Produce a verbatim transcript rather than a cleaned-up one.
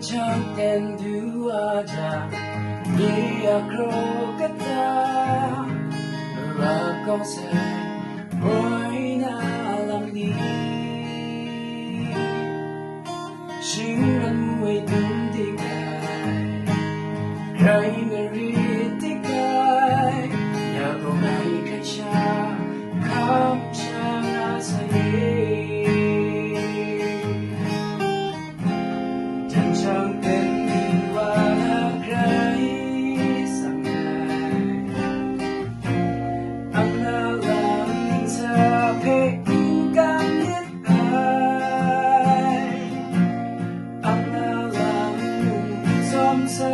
Jang ten du wa jang, nye a kraw kata, ra kawng sai, moi na lam ni. Shingran mu ai dum dik ai, grai marit dik ai, ya gaw ngai hkrai sha, hkam sha nga sai. Jan jang ten wa na grai sang ai. Ang na lam ntsa hpe n kam myit ai. Ang na lam nung tsawm sa